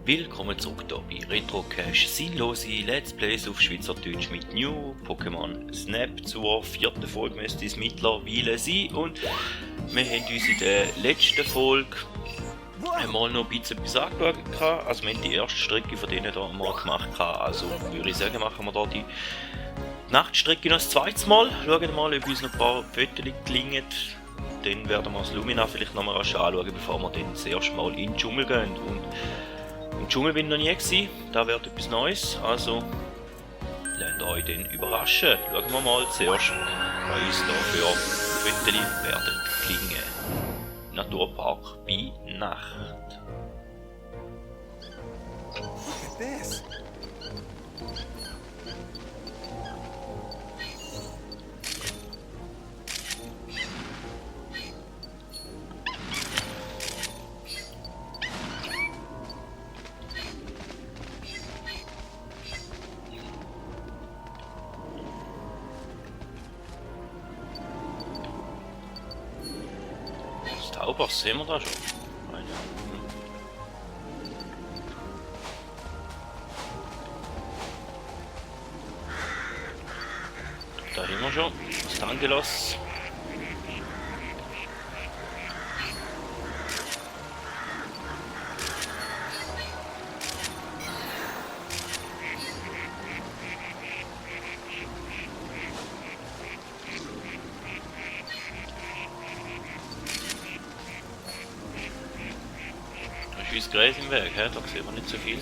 Willkommen zurück hier bei Retrocache, sinnlose Let's Plays auf Schweizerdeutsch mit New Pokémon Snap. Zur vierten Folge müsste es mittlerweile sein und wir haben uns in der letzten Folge mal noch ein bisschen etwas angeschaut. Also wir haben die erste Strecke von denen hier mal gemacht. Also würde ich sagen, machen wir da die Nachtstrecke noch das zweite Mal. Schauen wir mal, ob uns noch ein paar Fotos gelingen. Dann werden wir das Lumina vielleicht noch mal anschauen, bevor wir dann das erste Mal in den Dschungel gehen. Und im Dschungel bin ich noch nie gewesen, da wird etwas Neues, also lasst euch dann überraschen. Schauen wir mal zuerst, was uns da für Fotos werden klingen. Naturpark bei Nacht. Look at this. Was sehen wir da schon? Da haben wir schon das Tangelos. Das Gras im Weg, da sehen wir nicht so viel.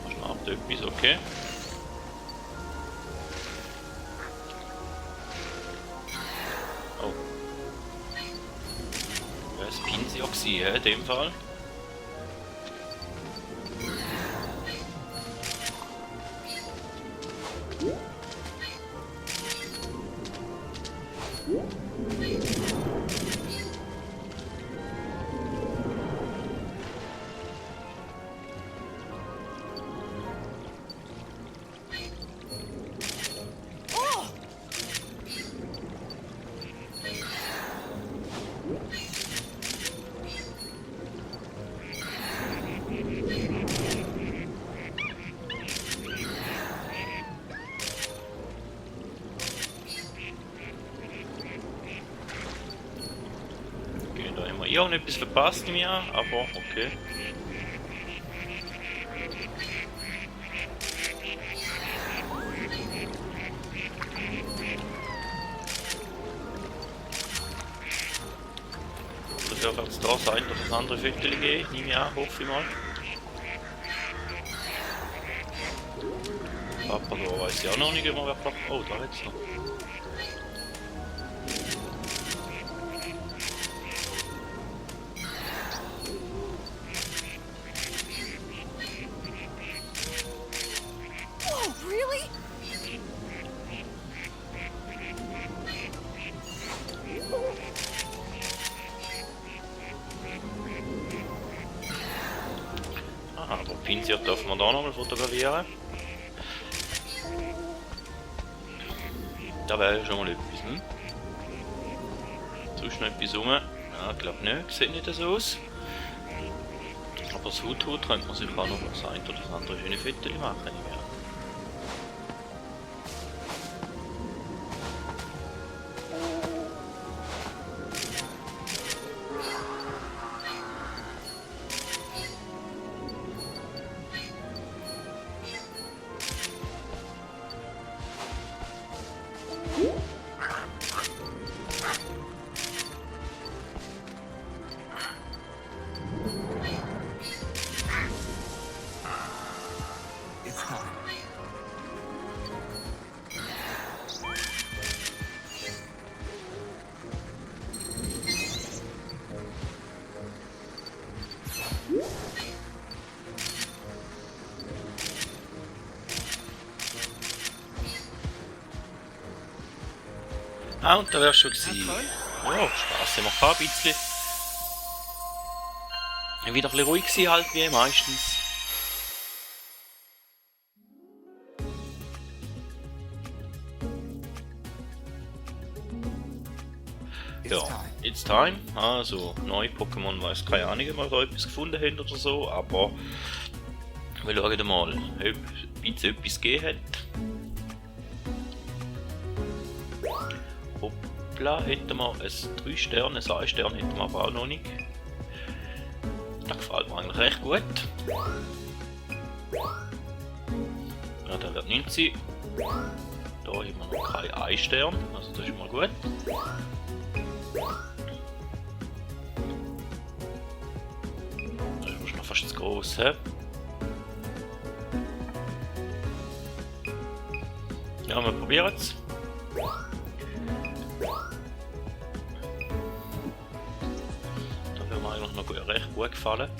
Schnappt etwas, okay. In dem Fall. Ich habe etwas verpasst im Jahr, aber okay. Das wird jetzt da sein, dass es andere Viertel geht, nehme ich an, hoffe ich mal. Aber da weiß ich auch noch nicht, ob wir wer. Oh, da jetzt noch. Aber Pinsiot dürfen wir da nochmal fotografieren. Da wäre schon mal etwas, hm? Sonst noch etwas rum? Ja, ich glaube nicht, sieht nicht so aus. Aber das Hut könnte man sich auch noch das eine oder das andere schöne Foto machen. It's time. Ah, und da wärst du schon gewesen. Ja, Spaß haben wir gehabt, ein bisschen. Wieder ein bisschen ruhig gewesen halt, wie meistens. Ja, it's time. Also, neue Pokémon, weiß keine Ahnung, ob wir da etwas gefunden haben oder so, aber wir schauen mal, ob es etwas gegeben hat. Hoppla, hätten wir ein 3 Sterne, ein 1 Stern hätten wir aber auch noch nicht. Das gefällt mir eigentlich recht gut. Ja, der wird 90. Da haben wir noch keinen 1 Stern, also das ist mal gut. Das ist noch fast zu gross, he? Ja, wir probieren es. Da wird mir eigentlich noch recht gut gefallen.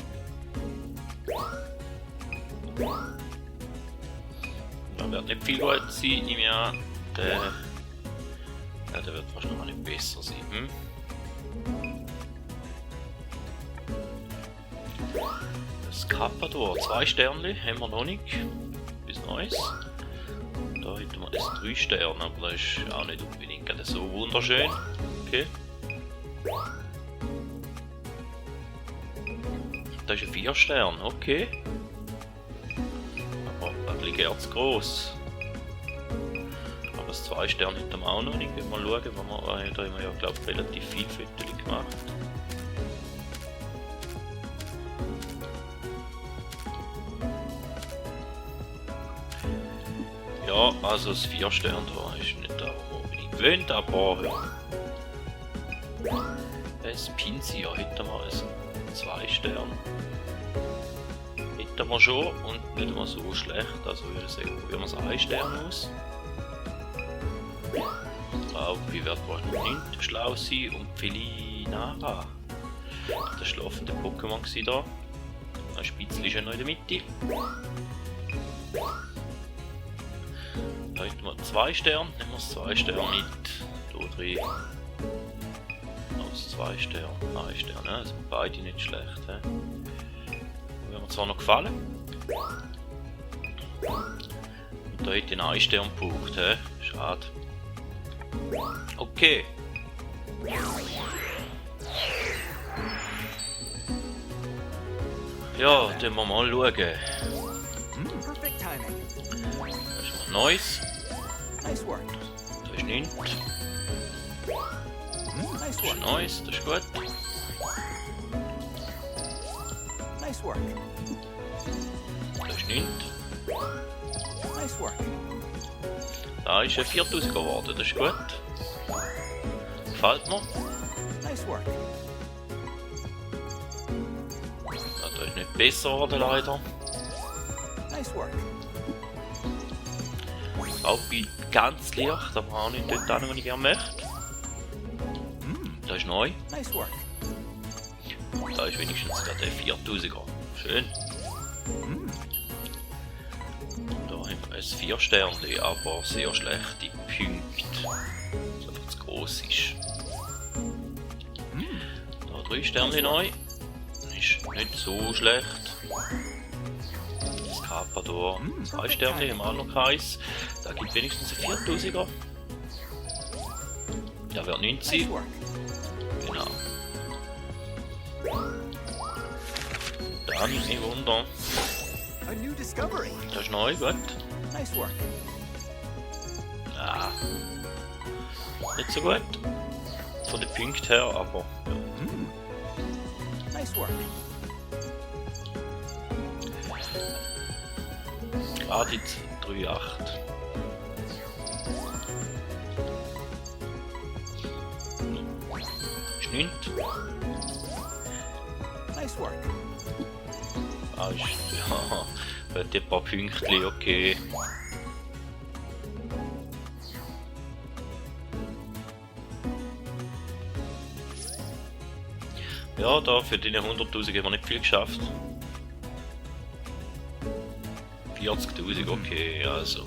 Da wird nicht viel gut sein, nehme ich an. Der wird wahrscheinlich nicht besser sein. Das Carpador, 2 Sterne haben wir noch nicht. Bis Neues. Da hätten wir das 3 Sterne, aber das ist auch nicht unbedingt so wunderschön. Okay. Das ist ein 4 Stern, okay. Aber ein bisschen zu gross. Aber das 2 Stern hätten wir auch noch nicht. Mal schauen, da haben wir ja, glaube ich, relativ viel Fotos gemacht. Ja, also das 4 Stern da ist nicht da, wo ich gewöhnt, aber ja. Das Pinsir hätten wir als 2 Stern. Hätten wir schon und nicht mal so schlecht, also würde ich sagen, probieren wir es 1 Stern aus. Raupi wird wahrscheinlich nicht schlau sein und Felinara. Das schlafende Pokémon war da. Ein Spitzel ist ja noch in der Mitte. Da hätten wir 2 Sterne, nehmen wir das 2 Sterne mit. Hier drin. Aus 2 Sternen, 1 Stern, ne? Also beide nicht schlecht. Die haben mir zwar noch gefallen. Und da hätte ich einen 1 Stern gebraucht, schade. Okay. Ja, dann wir mal schauen. Das ist mal Neues. Da ist nichts. Das ist Neues, das ist gut. Das ist nichts. Da ist ein 4000 geworden, das ist gut. Gefällt mir. Ja, da ist nicht besser geworden leider. Auch bei ganz leicht, aber auch nicht dort hin, wo ich gerne möchte. Das ist neu. Da ist wenigstens der 4000er. Schön. Da haben wir ein 4 Sterne, aber sehr schlechte Punkte. Was einfach zu gross ist. Da 3 Sterne neu. Ist nicht so schlecht. Das Carpador 2 Sterne, haben wir auch noch keins. Da gibt wenigstens ein 4000er. Der wird 90. Genau. Dann nicht wundern. Das ist neu, gut. Ah. Nicht so gut. Von den Punkten her, aber ja. Gerade 3,8. Ist nichts. Ah, ist, ja, hat ein paar Pünktchen, okay. Ja, da für die 100.000 haben wir nicht viel geschafft. 40.000, okay, also.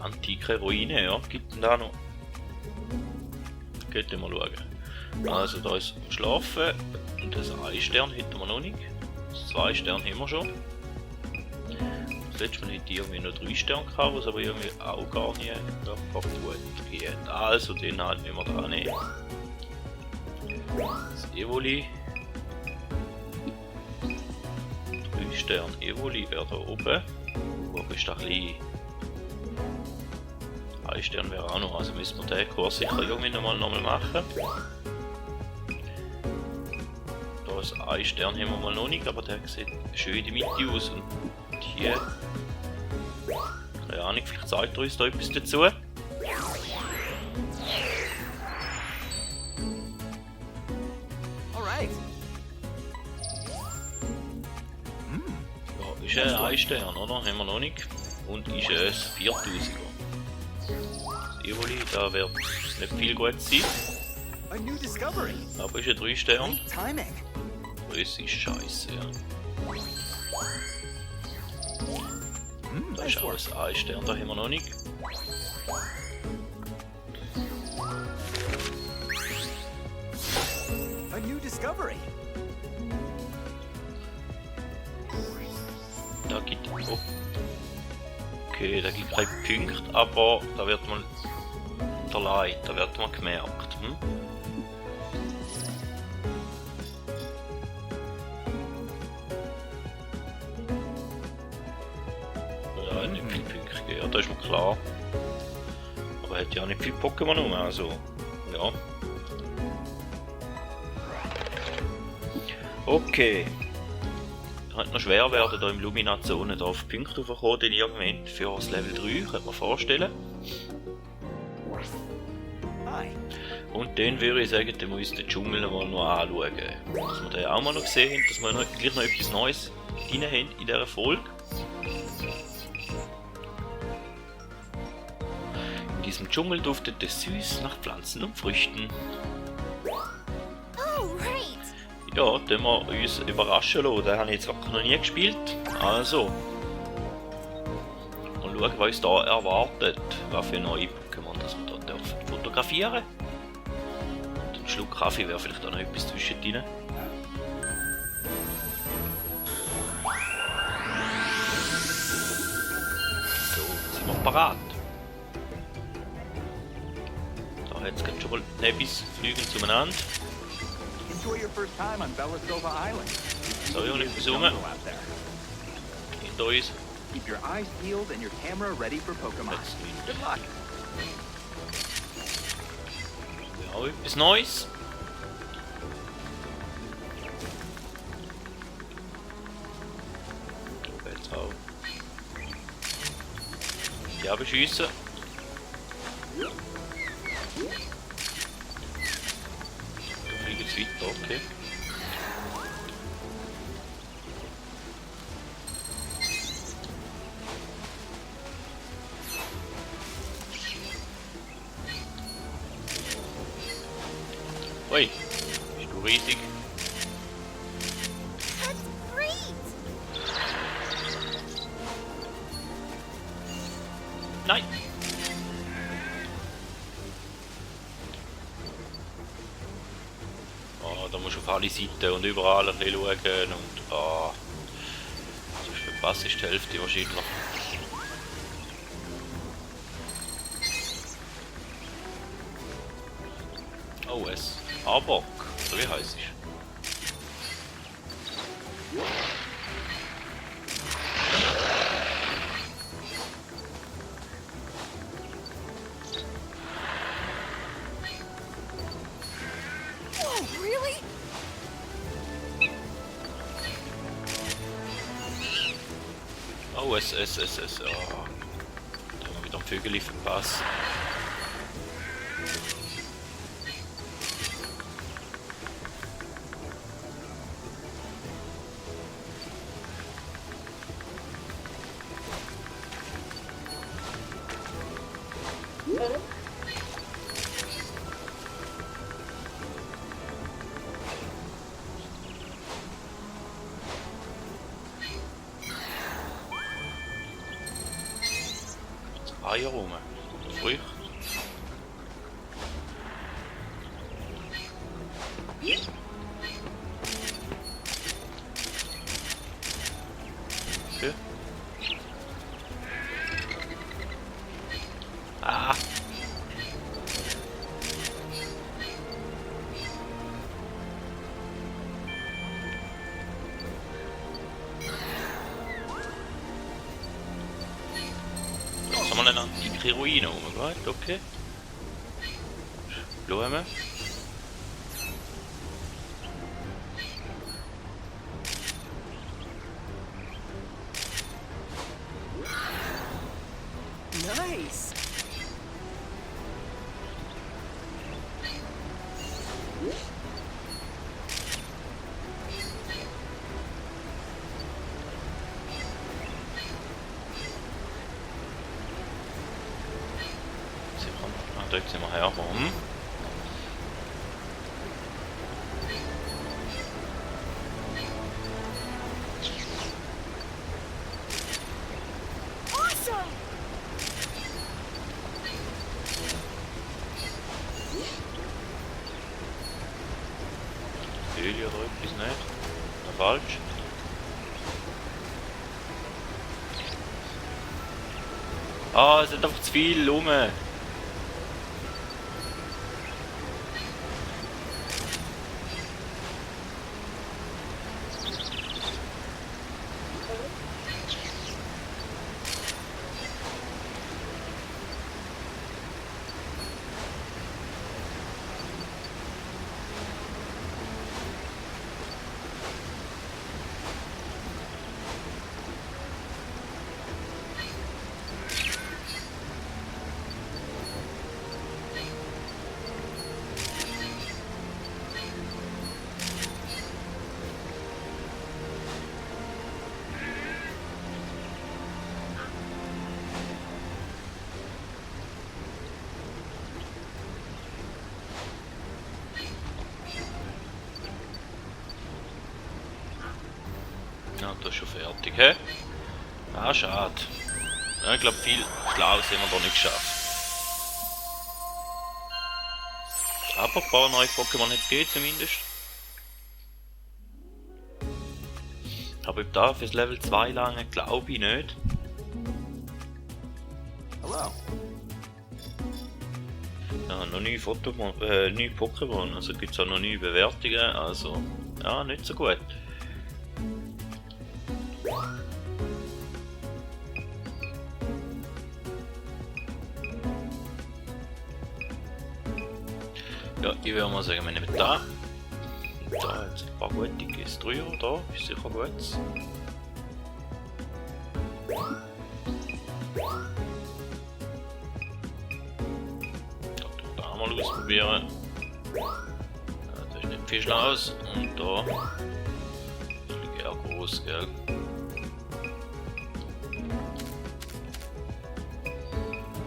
Antike Ruine, ja. Gibt es da noch? Geht mal schauen. Also da ist Schlafen. Und das 1 Stern hätten wir noch nicht. Das 2 Stern haben wir schon. Das letzte Mal hätte ich irgendwie noch 3 Sterne gehabt, was aber irgendwie auch gar nicht kaputt geht. Also den halt müssen wir dran nehmen. Das Evoli. 3 Sterne Evoli wäre da oben. Wo ist da klein? 1 Stern wäre auch noch, also müssen wir den Kurs sicher irgendwie nochmal machen. Da ist 1 Stern haben wir mal noch nicht, aber der sieht schön in der Mitte aus. Und hier, keine Ahnung, vielleicht zeigt er uns da etwas dazu. Ja, ist ein 1 Stern, oder? Haben wir noch nicht. Und ist es 4000er. Evoli, da wird nicht viel gut sein. Aber ist ein 3 Stern. Das ist scheiße, ja. Da ist auch ein 1 Stern, da haben wir noch nicht. Da gibt es. Okay, da gibt es keine Punkte, aber da wird man unterlegt, da wird man gemerkt. Ja, nicht viele Punkte gegeben, ja, das ist mir klar. Aber er hat ja nicht viele Pokémon um, also ja. Okay. Könnte noch schwer werden, hier im Lumina-Zone auf Punkte aufzukommen, denn irgendwann für das Level 3, könnte man vorstellen. Und dann würde ich sagen, dann muss ich den Dschungel mal noch anschauen. Dass wir den auch mal noch gesehen haben, dass wir gleich noch etwas Neues drin haben in dieser Folge. In diesem Dschungel duftet es süß nach Pflanzen und Früchten. Ja, den wir uns überraschen lassen. Den habe ich jetzt wirklich noch nie gespielt. Also, mal schauen, was uns da erwartet. Was für neue Pokémon das wir hier dürfen fotografieren. Und ein Schluck Kaffee wäre vielleicht auch noch etwas zwischendrin. So, sind wir parat. Da hat es schon mal etwas fliegen zueinander. So, ich habe nicht versuchen. Hinter uns. Ja, etwas Neues. Da geht's auch. Ja, beschiessen. Da fliegt es weiter, okay. Ui, bist du riesig? Nein! Oh, da musst du auf alle Seiten und überall ein bisschen schauen und sonst verpasst du die Hälfte wahrscheinlich. Oh, es Arbok, so wie heißt es? Oh, es. Oh. Da haben wir wieder ein Vögel verpasst. Eier rum. Früchte. Okay. Ah. Jetzt haben wir eine antike Ruine umgebracht, okay. Blumen. Nice. Dort sind wir herum. Awesome. Öl oder etwas nicht. Na, falsch. Ah, es sind einfach zu viele Lunge. Ja, das ist schon fertig, hä? Ah, schade. Ja, ich glaube, viel Schlaues haben wir da nicht geschafft. Aber ein paar neue Pokémon jetzt geht zumindest. Aber ob da fürs Level 2 lange glaube ich nicht. Hello. Ja, noch neue neue Pokémon, also gibt es auch noch neue Bewertungen, also ja, nicht so gut. Ja, ich würde mal sagen, wir nehmen da. Und da jetzt ein paar gute Gestrüer, da ist sicher gut. Da mal ausprobieren. Ja, das ist nicht viel Schlaus. Und da ist eher groß, gell?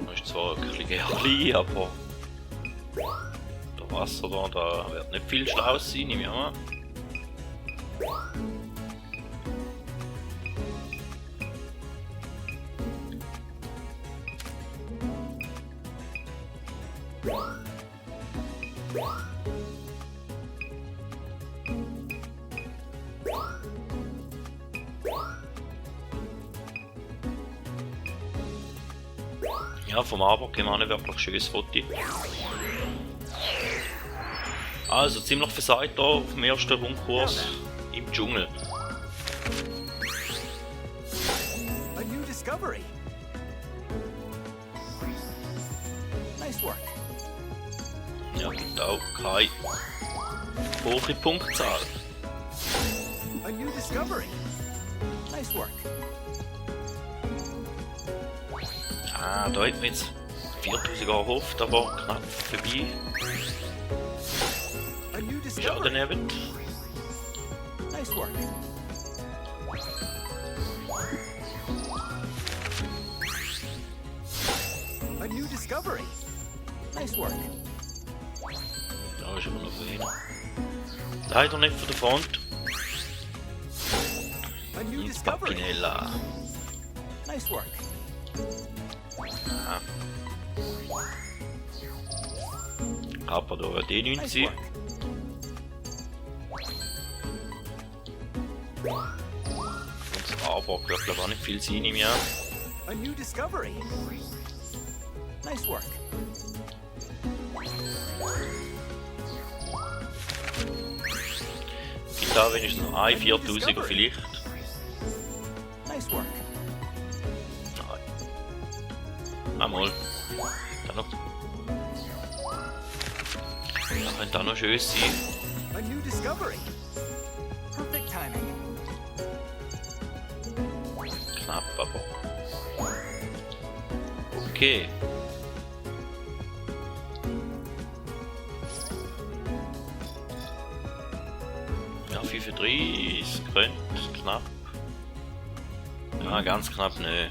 Das ist zwar ein bisschen eher klein, aber Wasser da wird nicht viel Schlaues sein, nehme ich an. Ja, vom Aber-Pokémon wirklich schönes Foto. Also ziemlich versagt hier auf dem ersten Rundkurs im Dschungel. A new discovery. Nice work. Ja, gibt auch keine hohe Punktzahl. A new discovery. Nice work. Ah, da hätten wir jetzt 4000 erhofft, aber knapp vorbei. A new Ist auch discovery. daneben. Nice work. A new discovery. Nice work. Da ist aber noch einer. Leider nicht von der Front. A new Und discovery. Papinella. Nice work. Aha. Aber da wird eh nichts sein. Und das Aber gehört glaube ich auch nicht viel sein im Jahr. A new discovery. Nice work. Gibt da wenigstens noch ein 4000er vielleicht? Nice work. Nein. Einmal. Dann noch. Da könnte auch noch schön sein. A new discovery. Perfect timing. Knapp, aber. Okay. Ja, 35 könnte knapp. Ja, ganz knapp, ne.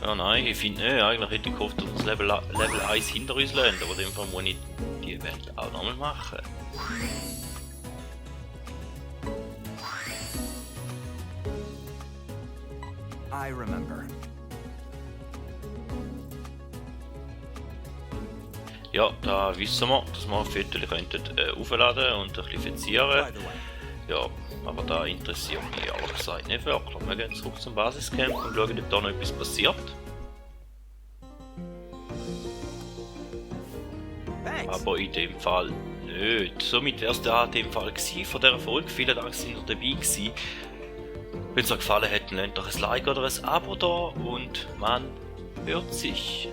Ja, nein, ich finde nicht. Eigentlich hätte ich gehofft, dass wir das Level 1 hinter uns lassen, aber in dem Fall muss ich die Welt auch nochmal machen. I remember. Ja, da wissen wir, dass wir Fotos aufladen und ein bisschen verzieren. By the way, Ja, aber da interessiert mich ehrlich gesagt nicht wirklich. Wir gehen zurück zum Basiscamp und schauen, ob da noch etwas passiert. thanks. Aber in dem Fall nicht. Somit wäre es der in dem Fall gewesen von dieser Folge. Vielen Dank, dass ihr dabei gewesen. Wenn es euch gefallen hat, lasst doch ein Like oder ein Abo da und man hört sich.